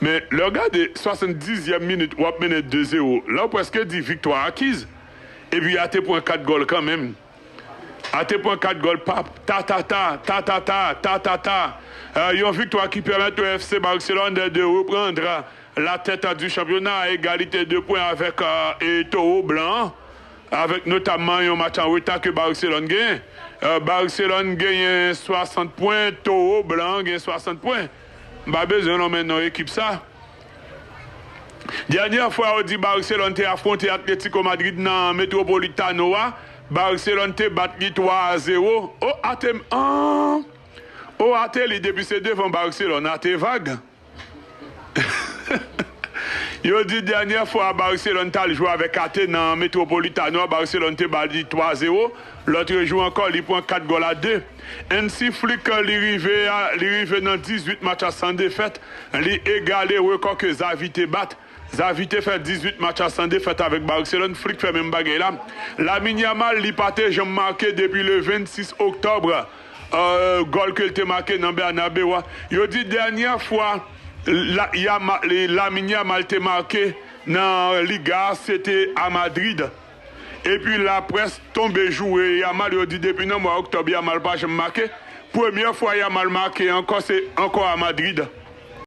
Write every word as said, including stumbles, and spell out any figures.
Men lè w gade swasanndizyèm minit, w ap mennen de zewo. La w prèske di viktwa akiz. Epi a te pran kat gòl kanmenm. A te pran kat gòl pa ta ta ta, ta ta ta, ta ta ta. Euh, yon viktwa ki pèmèt au F C Barcelone de, de reprendre la tête du championnat à égalité de points avec euh, et Taureau Blanc, avec notamment yon match en retard que Barcelone gagne. Euh, Barcelone gagne soixante points, Taureau Blanc gagne soixante points. M pa bezwen nonmen non ekip sa. Dènyè fwa yo di Barcelone te afwonte Atletico Madrid nan Metropolitano a, Barcelone te bat li twa a zewo. O, a te, an, o, a te li depi se devan Barcelone, a te vag. Yo di dènyè fwa Barcelone t al jwe avèk Ate nan Metropolitano a, Barcelone te ba li twa zewo. Lòt jou ankò, li pran kat gòl a de. Hansi Flick, li rive a, li rive nan dizuit match a san defèt. Li egale rekò ke Xavi te bat. Xavi te fè dizuit match a san defèt avèk Barcelone. Flick fè menm bagay la. Lamine Yamal, li pa te janm make depi le vennsis oktòb. Euh, gòl ke l te make nan Bernabeu a. Yo di dènyè fwa la, Yama, Lamine Yamal te make nan Liga a, se te a Madrid. Epi laprès tonbe joure Yamal, yo di depi nan mwa oktòb Yamal pa janm make. Premyè fwa Yamal make ankò, se ankò a Madrid.